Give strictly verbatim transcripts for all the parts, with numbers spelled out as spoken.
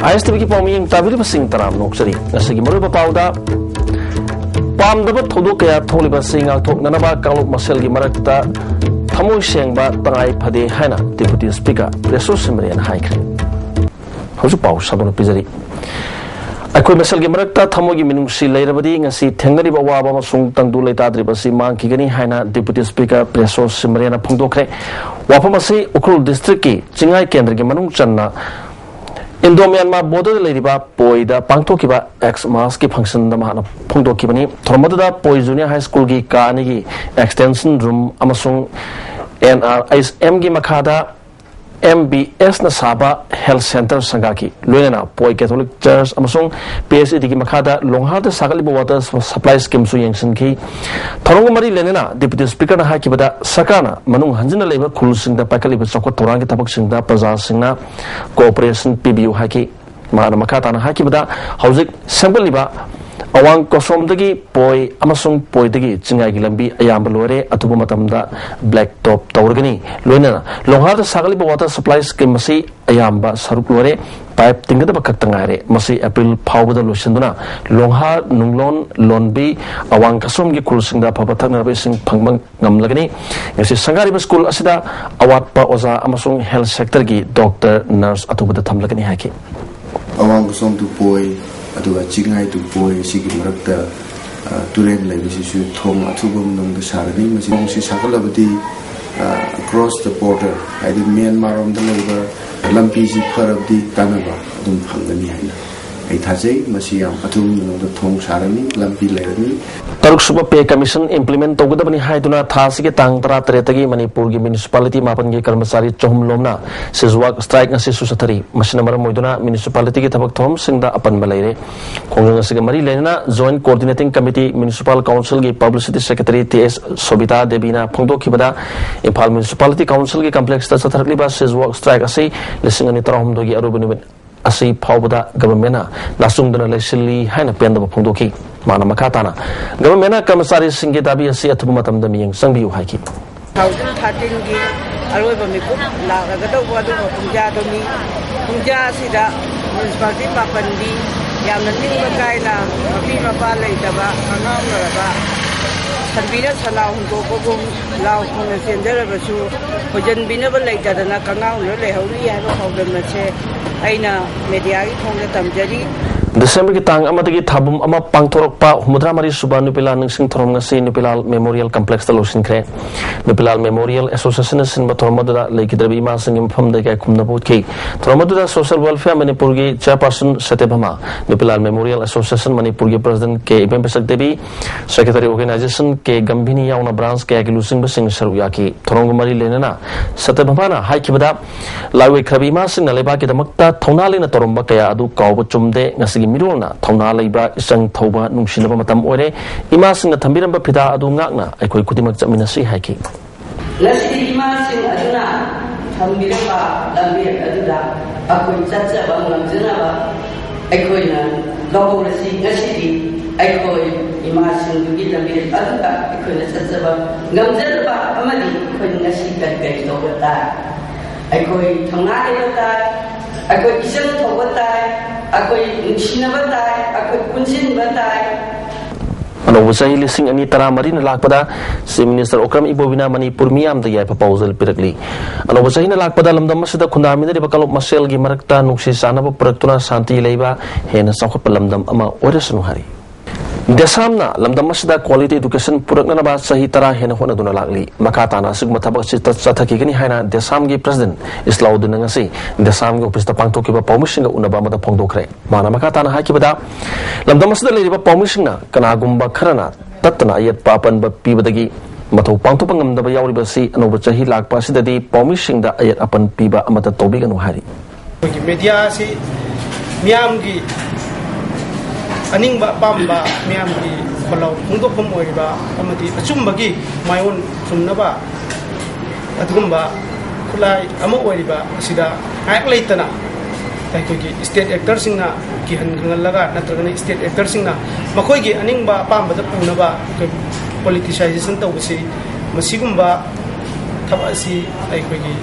ꯑꯥꯏ ꯑꯦꯁ T ꯚꯤꯒꯤ ꯄꯥꯎꯃꯤꯌꯦꯡ ꯇꯥꯕꯤꯔꯤꯕꯁꯤꯡ ꯇꯔꯥꯝꯅ ꯑꯣꯛꯆꯔꯤ꯫ ꯉꯁꯤꯒꯤ ꯃꯔꯨꯑꯣꯏꯕ ꯄꯥꯎꯗ, ꯄꯥꯝꯗꯕ ꯊꯧꯗꯣꯛ ꯀꯌꯥ ꯊꯣꯛꯂꯤꯕ ꯑꯁꯤ ꯉꯥꯛꯊꯣꯛꯅꯅꯕ ꯀꯥꯡꯂꯨꯞ ꯃꯁꯦꯜꯒꯤ ꯃꯔꯛꯇ ꯊꯃꯣꯏ ꯁꯦꯡꯕ ꯇꯉꯥꯏ ꯐꯗꯦ ꯍꯥꯏꯅ Deputy Speaker ꯄ꯭ꯔꯦꯁꯣ ꯁꯤꯃꯔꯤꯌꯥꯅ ꯍꯥꯏꯈ꯭ꯔꯦ꯫ ꯍꯧꯖꯤꯛ ꯄꯥꯎ ꯁꯟꯗꯣꯛꯅ ꯄꯤꯖꯔꯤ꯫ ꯑꯩꯈꯣꯏ ꯃꯁꯦꯜꯒꯤ ꯃꯔꯛꯇ ꯊꯃꯣꯏꯒꯤ ꯃꯤꯅꯨꯡꯁꯤ ꯂꯩꯔꯕꯗꯤ ꯉꯁꯤ ꯊꯦꯡꯅꯔꯤꯕ ꯑꯋꯥꯕ ꯑꯃꯁꯨꯡ ꯇꯪꯗꯨ ꯂꯩꯇꯥꯗ꯭ꯔꯤꯕ ꯑꯁꯤ ꯃꯥꯡꯈꯤꯒꯅꯤ ꯍꯥꯏꯅ Deputy Speaker ꯄ꯭ꯔꯦꯁꯣ ꯁꯤꯃꯔꯤꯌꯥꯅ ꯐꯣꯡꯗꯣꯛꯈ꯭ꯔꯦ꯫ ꯋꯥꯐꯝ ꯑꯁꯤ ꯎꯈ꯭ꯔꯨꯜ district ꯀꯤ ꯆꯤꯡꯉꯥꯏ ꯀꯦꯟꯗ꯭ꯔꯒꯤ ꯃꯅꯨꯡ ꯆꯟꯅ Indo Myanmar border ꯗ ꯂꯩꯔꯤꯕ ꯄꯣꯏꯗ ꯄꯥꯡꯊꯣꯛꯈꯤꯕ X-Mass ꯀꯤ function ꯗ ꯃꯍꯥꯛꯅ ꯐꯣꯡꯗꯣꯛꯈꯤꯕꯅꯤ꯫ ꯊꯧꯔꯝ ꯑꯗꯨꯗ ꯄꯣꯏ Junior High School ꯒꯤ ꯀꯥ ꯑꯅꯤꯒꯤ extension room ꯑꯃꯁꯨꯡ N R H M ꯒꯤ ꯃꯈꯥꯗ M B S ꯅ ꯁꯥꯕ health centre ꯁꯪꯒꯥꯈꯤ꯫ ꯂꯣꯏꯅꯅ ꯄꯣꯏ Catholic Church ꯑꯃꯁꯨꯡ P H E D ꯒꯤ ꯃꯈꯥꯗ ꯂꯣꯡꯍꯥꯔꯗ ꯁꯥꯒꯠꯂꯤꯕ water supply scheme ꯁꯨ ꯌꯦꯡꯁꯤꯟꯈꯤ꯫ ꯊꯧꯔꯝꯒ ꯃꯔꯤ ꯂꯩꯅꯅ Deputy Speaker ꯅ ꯍꯥꯏꯈꯤꯕꯗ, ꯁꯔꯀꯥꯔꯅ ꯃꯅꯨꯡ ꯍꯟꯖꯤꯟꯅ ꯂꯩꯕ ꯈꯨꯜꯁꯤꯡꯗ ꯄꯥꯏꯈꯠꯂꯤꯕ ꯆꯥꯎꯈꯠ ꯊꯧꯔꯥꯡꯒꯤ ꯊꯕꯛꯁꯤꯡꯗ ꯄ꯭ꯔꯖꯥꯁꯤꯡꯅ cooperation ꯄꯤꯕꯤꯌꯨ ꯍꯥꯏꯈꯤ꯫ ꯃꯍꯥꯛꯅ ꯃꯈꯥ ꯇꯥꯅ ꯍꯥꯏꯈꯤꯕꯗ, ꯍꯧꯖꯤꯛ ꯁꯦꯝꯒꯠꯂꯤꯕ ꯑꯋꯥꯡ ꯀꯣꯁꯣꯝꯗꯒꯤ ꯄꯣꯏ ꯑꯃꯁꯨꯡ ꯄꯣꯏꯗꯒꯤ ꯆꯤꯡꯉꯥꯏꯒꯤ ꯂꯝꯕꯤ ꯑꯌꯥꯝꯕ ꯂꯣꯏꯔꯦ꯫ ꯑꯊꯨꯕ ꯃꯇꯝꯗ black top ꯇꯧꯔꯒꯅꯤ꯫ ꯂꯣꯏꯅꯅ ꯂꯣꯡꯍꯥꯔꯗ ꯁꯥꯒꯠꯂꯤꯕ water supply scheme ꯑꯁꯤ ꯑꯌꯥꯝꯕ ꯁꯔꯨꯛ ꯂꯣꯏꯔꯦ꯫ Pipe ꯇꯤꯡꯒꯗꯕ ꯈꯛꯇ ꯉꯥꯏꯔꯦ꯫ ꯃꯁꯤ April ꯐꯥꯎꯕꯗ ꯂꯣꯏꯁꯤꯟꯗꯨꯅ ꯂꯣꯡꯍꯥꯔ, ꯅꯨꯡꯂꯣꯟ, ꯂꯣꯟꯕꯤ, ꯑꯋꯥꯡ ꯀꯁꯣꯝꯒꯤ ꯈꯨꯜꯁꯤꯡꯗ ꯑꯐꯕ ꯊꯛꯅꯕ ꯏꯁꯤꯡ ꯐꯪꯕ ꯉꯝꯂꯒꯅꯤ꯫ ꯉꯁꯤ ꯁꯪꯒꯥꯔꯤꯕ school ꯑꯁꯤꯗ ꯑꯋꯥꯠꯄ ꯑꯣꯖꯥ ꯑꯃꯁꯨꯡ health sector ꯒꯤ doctor, nurse ꯑꯊꯨꯕꯗ ꯊꯝꯂꯒꯅꯤ ꯍꯥꯏꯈꯤ꯫ ꯑꯋꯥꯡ ꯀꯁꯣꯝ to ꯄꯣꯏ, ꯑꯗꯨꯒ ꯆꯤꯡꯉꯥꯏ to ꯄꯣꯏ ꯑꯁꯤꯒꯤ ꯃꯔꯛꯇ, ꯑ, ꯇꯨꯔꯦꯜ ꯂꯩꯕꯁꯤꯁꯨ ꯊꯣꯡ ꯑꯊꯨꯕ ꯃꯅꯨꯡꯗ ꯁꯥꯔꯅꯤ꯫ ꯃꯁꯤ ꯊꯣꯡꯁꯤ ꯁꯥꯒꯠꯂꯕꯗꯤ, ꯑ, across the border, ꯍꯥꯏꯗꯤ ꯃ꯭ꯌꯥꯟꯃꯥꯔ ꯔꯣꯝꯗ ꯂꯩꯕ ꯂꯝꯕꯤꯁꯤ ꯐꯔꯕꯗꯤ ꯀꯥꯟꯅꯕ ꯑꯗꯨꯝ ꯐꯪꯒꯅꯤ ꯍꯥꯏꯅ ꯑꯩ ꯊꯥꯖꯩ꯫ ꯃꯁꯤ ꯌꯥꯝ ꯑꯊꯨꯕ ꯃꯅꯨꯡꯗ ꯊꯣꯡ ꯁꯥꯔꯅꯤ, ꯂꯝꯕꯤ ꯂꯩꯔꯅꯤ꯫ ꯇꯔꯨꯛꯁꯨꯕ Pay Commission implement ꯇꯧꯒꯗꯕꯅꯤ ꯍꯥꯏꯗꯨꯅ ꯊꯥ ꯑꯁꯤꯒꯤ ꯇꯥꯡ ꯇꯔꯥꯇꯔꯦꯠꯇꯒꯤ ꯃꯅꯤꯄꯨꯔꯒꯤ municipality ꯃꯥꯄꯟꯒꯤ ꯀꯔꯃꯆꯥꯔꯤ ꯆꯍꯨꯝ ꯂꯣꯝꯅ sidewalk strike ꯉꯁꯤꯁꯨ ꯆꯠꯊꯔꯤ꯫ ꯃꯁꯤꯅ ꯃꯔꯝ ꯑꯣꯏꯗꯨꯅ municipality ꯒꯤ ꯊꯕꯛ ꯊꯧꯔꯝꯁꯤꯡꯗ ꯑꯄꯟꯕ ꯂꯩꯔꯦ꯫ ꯈꯣꯡꯖꯪ ꯑꯁꯤꯒ ꯃꯔꯤ ꯂꯩꯅꯅ Joint Coordinating Committee, Municipal Council ꯒꯤ Publicity Secretary T S ꯁꯣꯕꯤꯇꯥ ꯗꯦꯕꯤꯅ ꯐꯣꯡꯗꯣꯛꯈꯤꯕꯗ, Imphal Municipality Council ꯒꯤ complex ꯇ ꯆꯠꯊꯔꯛꯂꯤꯕ sidewalk strike ꯑꯁꯤ ꯂꯤꯁꯤꯡ ꯑꯅꯤ ꯇꯔꯥꯍꯨꯝꯗꯣꯏꯒꯤ ꯑꯔꯣꯏꯕ ꯅꯨꯃꯤꯠ ꯑꯁꯤ ꯐꯥꯎꯕꯗ government ꯅ ꯅꯥꯆꯨꯡꯗꯅ ꯂꯩꯁꯤꯜꯂꯤ ꯍꯥꯏꯅ ꯄꯦꯟꯗꯕ ꯐꯣꯡꯗꯣꯛꯈꯤ꯫ ꯃꯥꯅ ꯃꯈꯥ ꯇꯥꯅ government ꯅ ꯀꯔꯃꯆꯥꯔꯤꯁꯤꯡꯒꯤ ꯗꯥꯕꯤ ꯑꯁꯤ ꯑꯊꯨꯕ ꯃꯇꯝꯗ ꯃꯤꯠꯌꯦꯡ ꯆꯪꯕꯤꯌꯨ ꯍꯥꯏꯈꯤ꯫ Two thousand thirteen ꯒꯤ ꯑꯔꯣꯏꯕ ꯃꯤꯀꯨꯞ ꯂꯥꯛꯂꯒꯗꯧꯕ ꯑꯗꯨꯒꯨꯝꯕ ꯄꯨꯡꯖꯥꯗꯨꯅꯤ꯫ ꯄꯨꯡꯖꯥ ꯑꯁꯤꯗ ꯃ꯭ꯌꯨꯅꯤꯁꯤꯄꯥꯂꯤꯇꯤ ꯃꯥꯄꯟꯗꯤ ꯌꯥꯝꯅ ꯅꯤꯡꯕ ꯀꯥꯏꯅ ꯃꯄꯤ ꯃꯄꯥ ꯂꯩꯇꯕ ꯑꯉꯥꯡ ꯑꯣꯏꯔꯕ ꯁꯟꯕꯤꯅ ꯁꯟꯅꯥꯎ ꯍꯨꯟꯗꯣꯛꯄꯒꯨꯝ ꯂꯥꯎ ꯈꯣꯡꯅ ꯆꯦꯟꯖꯔꯕꯁꯨ ꯍꯣꯏꯖꯟꯕꯤꯅꯕ ꯂꯩꯇꯗꯅ ꯀꯉꯥꯎꯅ ꯂꯩꯍꯧꯔꯤ ꯍꯥꯏꯕ ꯄꯥꯎꯗꯝ ꯑꯁꯦ ꯑꯩꯅ ꯃꯦꯗꯤꯌꯥꯒꯤ ꯊꯣꯡꯗ ꯇꯝꯖꯔꯤ꯫ ꯗꯤꯁꯦꯝꯕꯔꯒꯤ ꯇꯥꯡ ꯑꯃꯗꯒꯤ ꯊꯥ ꯄꯨꯝ ꯑꯃ ꯄꯥꯡꯊꯣꯔꯛꯄ ꯍꯨꯝꯐꯨꯇꯔꯥ ꯃꯔꯤ ꯁꯨꯕ ꯅꯨꯄꯤꯂꯥꯜ ꯅꯤꯡꯁꯤꯡ ꯊꯧꯔꯝ ꯉꯁꯤ ꯅꯨꯄꯤꯂꯥꯜ ꯃꯦꯃꯣꯔꯤꯌꯦꯜ ꯀꯝꯄ꯭ꯂꯦꯛꯁꯇ ꯂꯣꯏꯁꯤꯟꯈ꯭ꯔꯦ꯫ ꯅꯨꯄꯤꯂꯥꯜ ꯃꯦꯃꯣꯔꯤꯌꯦꯜ ꯑꯦꯁꯣꯁꯤꯌꯦꯁꯟꯅ ꯁꯤꯟꯕ ꯊꯧꯔꯝ ꯑꯗꯨꯗ ꯂꯩꯈꯤꯗ꯭ꯔꯕ ꯏꯃꯥꯁꯤꯡꯒꯤ ꯃꯐꯝꯗ ꯏꯀꯥꯏ ꯈꯨꯝꯅꯕ ꯎꯠꯈꯤ꯫ ꯊꯧꯔꯝ ꯑꯗꯨꯗ ꯁꯣꯁꯤꯌꯦꯜ ꯋꯦꯜꯐꯤꯌꯔ ꯃꯅꯤꯄꯨꯔꯒꯤ ꯆꯦꯌꯔꯄꯥꯔꯁꯟ ꯁꯇ꯭ꯌꯚꯥꯃꯥ, ꯅꯨꯄꯤꯂꯥꯜ ꯃꯦꯃꯣꯔꯤꯌꯦꯜ ꯑꯦꯁꯣꯁꯤꯌꯦꯁꯟ ꯃꯅꯤꯄꯨꯔꯒꯤ ꯄ꯭ꯔꯁꯤꯗꯦꯟꯠ ꯀꯦ ꯏꯕꯦꯝꯄꯤꯁꯛ ꯗꯦꯕꯤ, ꯁꯦꯀ꯭ꯔꯦꯇꯔꯤ ꯑꯣꯔꯒꯅꯥꯏꯖꯦꯁꯟ ꯀꯦ ꯒꯝꯚꯤꯅꯤ ꯌꯥꯎꯅ ꯕ꯭ꯔꯥꯟꯁ ꯀꯌꯥꯒꯤ ꯂꯨꯆꯤꯡꯕꯁꯤꯡ ꯁꯔꯨꯛ ꯌꯥꯈꯤ꯫ ꯊꯧꯔꯝꯒ ꯃꯔꯤ ꯂꯩꯅꯅ ꯁꯇ꯭ꯌꯚꯥꯃꯥꯅ ꯍꯥꯏꯈꯤꯕꯗ, ꯂꯥꯏꯑꯣꯏꯈ꯭ꯔꯕ ꯏꯃꯥꯁꯤꯡꯅ ꯂꯩꯕꯥꯛꯀꯤꯗꯃꯛꯇ ꯊꯧꯅꯥ ꯂꯩꯅ ꯇꯧꯔꯝꯕ ꯀꯌꯥ ꯑꯗꯨ ꯀꯥꯎꯕ ꯆꯨꯝꯗꯦ꯫ ꯉꯁꯤꯒꯤ ꯃꯤꯔꯣꯜꯅ ꯊꯧꯅꯥ ꯂꯩꯕ, ꯏꯆꯪ ꯊꯧꯕ, ꯅꯨꯡꯁꯤꯅꯕ ꯃꯇꯝ ꯑꯣꯏꯔꯦ꯫ ꯏꯃꯥꯁꯤꯡꯅ ꯊꯝꯕꯤꯔꯝꯕ ꯐꯤꯗꯥ ꯑꯗꯨ ꯉꯥꯛꯅ ꯑꯩꯈꯣꯏ ꯈꯨꯗꯤꯡꯃꯛ ꯆꯠꯃꯤꯟꯅꯁꯤ ꯍꯥꯏꯈꯤ꯫ ꯉꯁꯤꯗꯤ ꯏꯃꯥꯁꯤꯡ ꯑꯗꯨꯅ ꯊꯝꯕꯤꯔꯝꯕ ꯂꯝꯕꯦꯜ ꯑꯗꯨꯗ ꯑꯩꯈꯣꯏ ꯆꯠꯆꯕ ꯉꯝꯖꯅꯕ ꯑꯩꯈꯣꯏꯅ ꯂꯧꯍꯧꯔꯁꯤ꯫ ꯉꯁꯤꯗꯤ ꯑꯩꯈꯣꯏ ꯏꯃꯥꯁꯤꯡꯗꯨꯒꯤ ꯂꯝꯕꯦꯜ ꯑꯗꯨꯗ ꯑꯩꯈꯣꯏꯅ ꯆꯠꯆꯕ ꯉꯝꯖꯅꯕ ꯑꯃꯗꯤ ꯑꯩꯈꯣꯏ ꯉꯁꯤ ꯀꯔꯤ ꯀꯔꯤ ꯇꯧꯕ ꯇꯥꯏ? ꯑꯩꯈꯣꯏ ꯊꯧꯅꯥ ꯂꯩꯕ ꯇꯥꯏ, ꯑꯩꯈꯣꯏ ꯏꯆꯪ ꯊꯧꯕ ꯇꯥꯏ, ꯑꯩꯈꯣꯏ ꯅꯨꯡꯁꯤꯅꯕ ꯇꯥꯏ, ꯑꯩꯈꯣꯏ ꯄꯨꯟꯁꯤꯟꯕ ꯇꯥꯏ꯫ ꯑꯅꯧꯕ ꯆꯍꯤ ꯂꯤꯁꯤꯡ ꯑꯅꯤ ꯇꯔꯥꯃꯔꯤꯅ ꯂꯥꯛꯄꯗ ꯆꯤꯐ ꯃꯤꯅꯤꯁꯇꯔ ꯑꯣꯀ꯭ꯔꯝ ꯏꯕꯣꯕꯤꯅ ꯃꯅꯤꯄꯨꯔ ꯃꯤꯌꯥꯝꯗ ꯌꯥꯏꯐ ꯄꯥꯎꯖꯦꯜ ꯄꯤꯔꯛꯂꯤ꯫ ꯑꯅꯧꯕ ꯆꯍꯤꯅ ꯂꯥꯛꯄꯗ ꯂꯝꯗꯝ ꯑꯁꯤꯗ ꯈꯨꯟꯗꯥꯃꯤꯟꯅꯔꯤꯕ ꯀꯥꯡꯂꯨꯞ ꯃꯁꯦꯜꯒꯤ ꯃꯔꯛꯇ ꯅꯨꯡꯁꯤ ꯆꯥꯟꯅꯕ ꯄꯨꯔꯛꯇꯨꯅ ꯁꯥꯟꯇꯤ ꯂꯩꯕ ꯍꯦꯟꯅ ꯆꯥꯎꯈꯠꯄ ꯂꯝꯗꯝ ꯑꯃ ꯑꯣꯏꯔꯁꯅꯨ ꯍꯥꯏꯔꯤ꯫ ꯗꯦꯁꯥꯝꯅ ꯂꯝꯗꯝ ꯑꯁꯤꯗ quality education ꯄꯨꯔꯛꯅꯅꯕ ꯆꯍꯤ ꯇꯔꯥ ꯍꯦꯟꯅ ꯍꯣꯠꯅꯗꯨꯅ ꯂꯥꯛꯂꯤ꯫ ꯃꯈꯥ ꯇꯥꯅ ꯑꯁꯤꯒꯨꯝꯕ ꯊꯕꯛ ꯑꯁꯤ ꯆꯠ-, ꯆꯠꯊꯈꯤꯒꯅꯤ ꯍꯥꯏꯅ ꯗꯦꯁꯥꯝꯒꯤ ꯄ꯭ꯔꯁꯤꯗꯦꯟꯠ ꯏꯁꯂꯥꯎꯗꯤꯟꯅ ꯉꯁꯤ ꯗꯦꯁꯥꯝꯒꯤ ꯑꯣꯐꯤꯁꯇ ꯄꯥꯡꯊꯣꯛꯈꯤꯕ ꯄꯥꯎꯃꯤꯁꯤꯡꯒ ꯎꯅꯕ ꯑꯃꯗ ꯐꯣꯡꯗꯣꯛꯈ꯭ꯔꯦ꯫ ꯃꯥꯅ ꯃꯈꯥ ꯇꯥꯅ ꯍꯥꯏꯈꯤꯕꯗ, ꯂꯝꯗꯝ ꯑꯁꯤꯗ ꯂꯩꯔꯤꯕ ꯄꯥꯎꯃꯤꯁꯤꯡꯅ ꯀꯅꯥꯒꯨꯝꯕ ꯈꯔꯅ ꯇꯠꯇꯅ ꯑꯌꯦꯠꯄ ꯑꯄꯟꯕ ꯄꯤꯕꯗꯒꯤ ꯃꯊꯧ ꯄꯥꯡꯊꯣꯛꯄ ꯉꯝꯗꯕ ꯌꯥꯎꯔꯤꯕꯁꯤ ꯑꯅꯧꯕ ꯆꯍꯤ ꯂꯥꯛꯄ ꯑꯁꯤꯗꯗꯤ ꯄꯥꯎꯃꯤꯁꯤꯡꯗ ꯑꯌꯦꯠ ꯑꯄꯟ ꯄꯤꯕ ꯑꯃꯠꯇ ꯇꯧꯕꯤꯒꯅꯨ ꯍꯥꯏꯔꯤ꯫ ꯑꯩꯈꯣꯏꯒꯤ ꯃꯦꯗꯤꯌꯥ ꯑꯁꯤ ꯃꯤꯌꯥꯝꯒꯤ ꯑꯅꯤꯡꯕ ꯑꯄꯥꯝꯕ, ꯃꯤꯌꯥꯝꯒꯤ ꯈꯣꯜꯂꯥꯎ ꯐꯣꯡꯗꯣꯛꯐꯝ ꯑꯣꯏꯔꯤꯕ ꯑꯃꯗꯤ ꯑꯆꯨꯝꯕꯒꯤ ꯃꯥꯏꯑꯣꯟ ꯆꯨꯝꯅꯕ ꯑꯗꯨꯒꯨꯝꯕ ꯈꯨꯠꯂꯥꯏ ꯑꯃ ꯑꯣꯏꯔꯤꯕ ꯑꯁꯤꯗ ꯉꯥꯏꯍꯥꯛ ꯂꯩꯇꯅ ꯑꯩꯈꯣꯏꯒꯤ ꯁ꯭ꯇꯦꯠ ꯑꯦꯛꯇꯔꯁꯤꯡꯅ ꯀꯤꯍꯟ ꯈꯪꯍꯜꯂꯒ ꯅꯠꯇ꯭ꯔꯒꯅ ꯁ꯭ꯇꯦꯠ ꯑꯦꯛꯇꯔꯁꯤꯡꯅ ꯃꯈꯣꯏꯒꯤ ꯑꯅꯤꯡꯕ ꯑꯄꯥꯝꯕꯗ ꯄꯨꯅꯕ ꯑꯩꯈꯣꯏ ꯄꯣꯂꯤꯇꯤꯁꯥꯏꯖꯦꯁꯟ ꯇꯧꯕꯁꯤ, ꯃꯁꯤꯒꯨꯝꯕ ꯊꯕꯛ ꯑꯁꯤ ꯑꯩꯈꯣꯏꯒꯤ,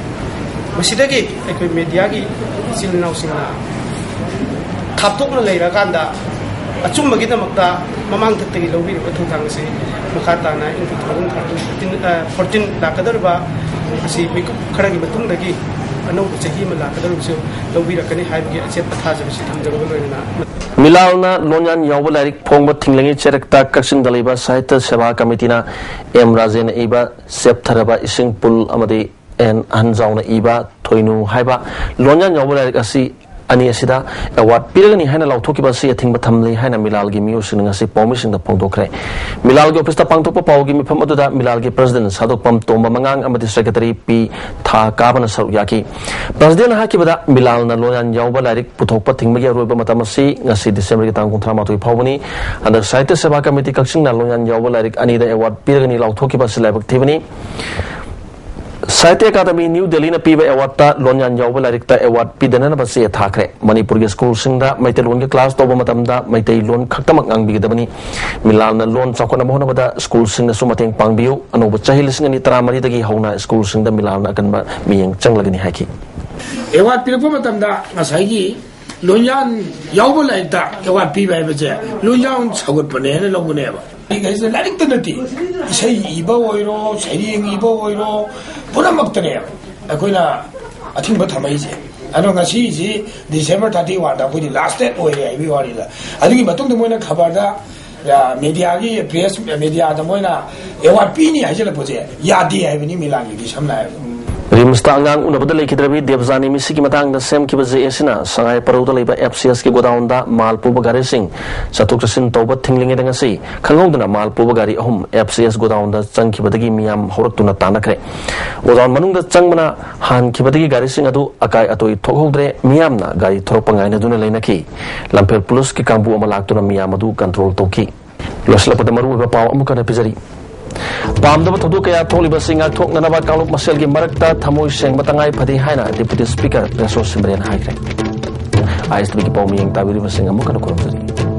ꯃꯁꯤꯗꯒꯤ ꯑꯩꯈꯣꯏ ꯃꯦꯗꯤꯌꯥꯒꯤ ꯏꯆꯤꯜ ꯏꯅꯥꯎꯁꯤꯡꯅ ꯊꯥꯞꯇꯣꯛꯅ ꯂꯩꯔꯀꯥꯟꯗ ꯑꯆꯨꯝꯕꯒꯤꯗꯃꯛꯇ ꯃꯃꯥꯡ ꯊꯛꯇꯒꯤ ꯂꯧꯕꯤꯔꯤꯕ ꯊꯧꯗꯥꯡ ꯑꯁꯤ ꯃꯈꯥ ꯇꯥꯅ ꯏꯪ ꯇꯨ ꯊꯥꯎꯖꯟ ꯊꯥꯔꯇꯤꯟ ꯐꯣꯔꯇꯤꯟ ꯂꯥꯛꯀꯗꯧꯔꯤꯕ ꯑꯁꯤ ꯃꯤꯀꯨꯞ ꯈꯔꯒꯤ ꯃꯇꯨꯡꯗꯒꯤ ꯑꯅꯧꯕ ꯆꯍꯤ ꯑꯃ ꯂꯥꯛꯀꯗꯧꯔꯤꯕꯁꯨ ꯂꯧꯕꯤꯔꯛꯀꯅꯤ ꯍꯥꯏꯕꯒꯤ ꯑꯆꯦꯠꯄ ꯊꯥꯖꯕꯁꯤ ꯊꯝꯖꯕꯒ ꯂꯣꯏꯅꯅ ꯃꯤꯂꯥꯜꯅ ꯂꯣꯟꯌꯥꯟ ꯌꯥꯎꯕ ꯂꯥꯏꯔꯤꯛ ꯐꯣꯡꯕ ꯊꯤꯡꯂꯤꯉꯩ ꯆꯦꯔꯛꯇ ꯀꯛꯆꯤꯡꯗ ꯂꯩꯕ ꯁꯥꯍꯤꯇ꯭ꯌ ꯁꯦꯕꯥ ꯀꯃꯤꯇꯤꯅ ꯑꯦꯝ ꯔꯥꯖꯦꯟꯅ ꯏꯕ ꯆꯦꯞꯊꯔꯕ ꯏꯁꯤꯡ ꯄꯨꯜ ꯑꯃꯗꯤ ꯑꯦꯟ ꯑꯍꯟꯖꯥꯎꯅ ꯏꯕ ꯊꯣꯏꯅꯨ ꯍꯥꯏꯕ ꯂꯣꯟꯌꯥꯟ ꯌꯥꯎꯕ ꯂꯥꯏꯔꯤꯛ ꯑꯁꯤ ꯑꯅꯤ ꯑꯁꯤꯗ ꯑꯦꯋꯥꯔꯗ ꯄꯤꯔꯒꯅꯤ ꯍꯥꯏꯅ ꯂꯥꯎꯊꯣꯛꯈꯤꯕ ꯑꯁꯤ ꯑꯊꯤꯡꯕ ꯊꯝꯂꯤ ꯍꯥꯏꯅ ꯃꯤꯂꯥꯜꯒꯤ ꯃꯤꯑꯣꯏꯁꯤꯡꯅ ꯉꯁꯤ ꯄꯥꯎꯃꯤꯁꯤꯡꯗ ꯐꯣꯡꯗꯣꯛꯈ꯭ꯔꯦ꯫ ꯃꯤꯂꯥꯜꯒꯤ ꯑꯣꯐꯤꯁꯇ ꯄꯥꯡꯊꯣꯛꯄ ꯄꯥꯎꯒꯤ ꯃꯤꯐꯝ ꯑꯗꯨꯗ ꯃꯤꯂꯥꯜꯒꯤ ꯄ꯭ꯔꯁꯤꯗꯦꯟ ꯁꯥꯗꯣꯛꯄꯝ ꯇꯣꯝꯕ ꯃꯉꯥꯡ ꯑꯃꯗꯤ ꯁꯦꯀ꯭ꯔꯦꯇꯔꯤ ꯄꯤ ꯊꯥ ꯀꯥꯕꯅ ꯁꯔꯨꯛ ꯌꯥꯈꯤ꯫ ꯄ꯭ꯔꯁꯤꯗꯦꯟꯅ ꯍꯥꯏꯈꯤꯕꯗ, ꯃꯤꯂꯥꯜꯅ ꯂꯣꯟꯌꯥꯟ ꯌꯥꯎꯕ ꯂꯥꯏꯔꯤꯛ ꯄꯨꯊꯣꯛꯄ ꯊꯤꯡꯕꯒꯤ ꯑꯔꯣꯏꯕ ꯃꯇꯝ ꯑꯁꯤ ꯉꯁꯤ ꯗꯤꯁꯦꯝꯕꯔꯒꯤ ꯇꯥꯡ ꯀꯨꯟꯊ꯭ꯔꯥ ꯃꯥꯊꯣꯏ ꯐꯥꯎꯕꯅꯤ꯫ ꯍꯟꯗꯛ ꯁꯥꯍꯤꯇ꯭ꯌ ꯁꯦꯕꯥ ꯀꯃꯤꯇꯤ ꯀꯛꯆꯤꯡꯅ ꯂꯣꯟꯌꯥꯟ ꯌꯥꯎꯕ ꯂꯥꯏꯔꯤꯛ ꯑꯅꯤꯗ ꯑꯦꯋꯥꯔꯗ ꯄꯤꯔꯒꯅꯤ ꯂꯥꯎꯊꯣꯛꯈꯤꯕ ꯑꯁꯤ ꯂꯥꯏꯕꯛ ꯊꯤꯕꯅꯤ꯫ ꯁꯥꯍꯤꯇ꯭ꯌ ꯑꯦꯀꯥꯗꯃꯤ ꯅ꯭ꯌꯨ ꯗꯦꯜꯂꯤꯅ ꯄꯤꯕ ꯑꯦꯋꯥꯔꯗꯇ ꯂꯣꯟꯌꯥꯟ ꯌꯥꯎꯕ ꯂꯥꯏꯔꯤꯛꯇ ꯑꯦꯋꯥꯔꯗ ꯄꯤꯗꯅꯅꯕ ꯆꯦ ꯊꯥꯈ꯭ꯔꯦ꯫ ꯃꯅꯤꯄꯨꯔꯒꯤ ꯁ꯭ꯀꯨꯜꯁꯤꯡꯗ ꯃꯩꯇꯩꯂꯣꯟꯒꯤ ꯀ꯭ꯂꯥꯁ ꯇꯧꯕ ꯃꯇꯝꯗ ꯃꯩꯇꯩꯂꯣꯟ ꯈꯛꯇꯃꯛ ꯉꯥꯡꯕꯤꯒꯗꯕꯅꯤ꯫ ꯃꯤꯂꯥꯜꯅ ꯂꯣꯟ ꯆꯥꯎꯈꯠꯅꯕ ꯍꯣꯠꯅꯕꯗ ꯁ꯭ꯀꯨꯜꯁꯤꯡꯅꯁꯨ ꯃꯇꯦꯡ ꯄꯥꯡꯕꯤꯌꯨ꯫ ꯑꯅꯧꯕ ꯆꯍꯤ ꯂꯤꯁꯤꯡ ꯑꯅꯤ ꯇꯔꯥꯃꯔꯤꯗꯒꯤ ꯍꯧꯅ ꯁ꯭ꯀꯨꯜꯁꯤꯡꯗ ꯃꯤꯂꯥꯜꯅ ꯑꯀꯟꯕ ꯃꯤꯠꯌꯦꯡ ꯆꯪꯂꯒꯅꯤ ꯍꯥꯏꯈꯤ꯫ ꯑꯦꯋꯥꯔꯗ ꯄꯤꯔꯛꯄ ꯃꯇꯝꯗ ꯉꯁꯥꯏꯒꯤ ꯂꯣꯟꯌꯥꯟ ꯌꯥꯎꯕ ꯂꯥꯏꯔꯤꯛꯇ ꯑꯦꯋꯥꯔꯗ ꯄꯤꯕ ꯍꯥꯏꯕꯁꯦ ꯂꯣꯟꯌꯥꯟ ꯁꯧꯒꯠꯄꯅꯦꯅ ꯂꯧꯕꯅꯦꯕ꯫ ꯑꯩ ꯍꯥꯏꯁꯦ ꯂꯥꯏꯔꯤꯛꯇ ꯅꯠꯇꯦ, ꯏꯁꯩ ꯏꯕ ꯑꯣꯏꯔꯣ, ꯁꯩꯔꯦꯡ ꯏꯕ ꯑꯣꯏꯔꯣ, ꯄꯨꯝꯅꯃꯛꯇꯅꯦꯕ ꯑꯩꯈꯣꯏꯅ ꯑꯊꯤꯡꯕ ꯊꯝꯃꯛꯏꯁꯦ꯫ ꯑꯗꯣ ꯉꯁꯤꯁꯤ ꯗꯤꯁꯦꯝꯕꯔ ꯊꯥꯔꯇꯤ ꯋꯥꯟꯗ ꯑꯩꯈꯣꯏꯗꯤ ꯂꯥꯁ ꯗꯦꯠ ꯑꯣꯏꯔꯦ ꯍꯥꯏꯕꯒꯤ ꯋꯥꯅꯤꯗ꯫ ꯑꯗꯨꯒꯤ ꯃꯇꯨꯡꯗ ꯃꯣꯏꯅ ꯈꯕꯔꯗ, ꯑ, ꯃꯦꯗꯤꯌꯥꯒꯤ, ꯄ꯭ꯔꯦꯁ ꯃꯦꯗꯤꯌꯥꯗ ꯃꯣꯏꯅ ꯑꯦꯋꯥꯔꯗ ꯄꯤꯅꯤ ꯍꯥꯏꯖꯤꯜꯂꯛꯄꯁꯦ ꯌꯥꯗꯦ ꯍꯥꯏꯕꯅꯤ ꯃꯤꯂꯥꯟꯒꯤꯗꯤ, ꯁꯝꯅ ꯍꯥꯏꯔꯕꯗ꯫ ꯔꯤꯝꯁꯇ ꯑꯉꯥꯡ ꯎꯅꯕꯗ ꯂꯩꯈꯤꯗ꯭ꯔꯕꯤ ꯗꯦꯕꯖꯥꯅꯤ ꯃꯤꯁꯤꯒꯤ ꯃꯇꯥꯡꯗ ꯁꯦꯝꯈꯤꯕ ꯖꯦ ꯑꯦꯁꯤꯅ ꯁꯉꯥꯏ ꯄꯔꯧꯗ ꯂꯩꯕ ꯑꯦꯐ ꯁꯤ ꯑꯦꯁꯀꯤ ꯒꯣꯗꯥꯎꯟꯗ ꯃꯥꯜ ꯄꯨꯕ ꯒꯥꯔꯤꯁꯤꯡ ꯆꯠꯊꯣꯛ ꯆꯠꯁꯤꯟ ꯇꯧꯕ ꯊꯤꯡꯂꯤꯉꯩꯗ ꯉꯁꯤ ꯈꯪꯍꯧꯗꯅ ꯃꯥꯜ ꯄꯨꯕ ꯒꯥꯔꯤ ꯑꯍꯨꯝ ꯑꯦꯐ ꯁꯤ ꯑꯦꯁ ꯒꯣꯗꯥꯎꯟꯗ ꯆꯪꯈꯤꯕꯗꯒꯤ ꯃꯤꯌꯥꯝ ꯍꯧꯔꯛꯇꯨꯅ ꯇꯥꯟꯅꯈ꯭ꯔꯦ꯫ ꯒꯣꯗꯥꯎꯟ ꯃꯅꯨꯡꯗ ꯆꯪꯕꯅ ꯍꯥꯟꯈꯤꯕꯗꯒꯤ ꯒꯥꯔꯤꯁꯤꯡ ꯑꯗꯨ ꯑꯀꯥꯏ ꯑꯇꯣꯏ ꯊꯣꯛꯍꯧꯗ꯭ꯔꯦ꯫ ꯃꯤꯌꯥꯝꯅ ꯒꯥꯔꯤ ꯊꯣꯔꯛꯄ ꯉꯥꯏꯅꯗꯨꯅ ꯂꯩꯅꯈꯤ꯫ ꯂꯝꯐꯦꯜ ꯄꯨꯂꯤꯁꯀꯤ ꯀꯥꯡꯕꯨ ꯑꯃ ꯂꯥꯛꯇꯨꯅ ꯃꯤꯌꯥꯝ ꯑꯗꯨ ꯀꯟꯇ꯭ꯔꯣꯜ ꯇꯧꯈꯤ꯫ ꯂꯣꯏꯁꯤꯜꯂꯛꯄꯗ ꯃꯔꯨꯑꯣꯏꯕ ꯄꯥꯎ ꯑꯃꯨꯛ ꯍꯟꯅ ꯄꯤꯖꯔꯤ꯫ ꯄꯥꯝꯗꯕ ꯊꯧꯗꯣꯛ ꯀꯌꯥ ꯊꯣꯛꯂꯤꯕꯁꯤ ꯉꯥꯛꯊꯣꯛꯅꯅꯕ ꯀꯥꯡꯂꯨꯞ ꯃꯁꯦꯜꯒꯤ ꯃꯔꯛꯇ ꯊꯃꯣꯏ ꯁꯦꯡꯕ ꯇꯉꯥꯏ ꯐꯗꯦ ꯍꯥꯏꯅ ꯗꯤꯄꯨꯇꯤ ꯁ꯭ꯄꯤꯀꯔ ꯔꯦꯁꯣ ꯁꯤꯝꯔꯦꯟ ꯍꯥꯏꯈ꯭ꯔꯦ꯫ ꯑꯥꯏ ꯑꯦꯁ ꯇꯤꯚꯤꯒꯤ ꯄꯥꯎ ꯃꯤꯠꯌꯦꯡ ꯇꯥꯕꯤꯔꯤꯕꯁꯤꯡ ꯑꯃꯨꯛ ꯍꯟꯅ ꯈꯨꯔꯨꯝꯖꯔꯤ꯫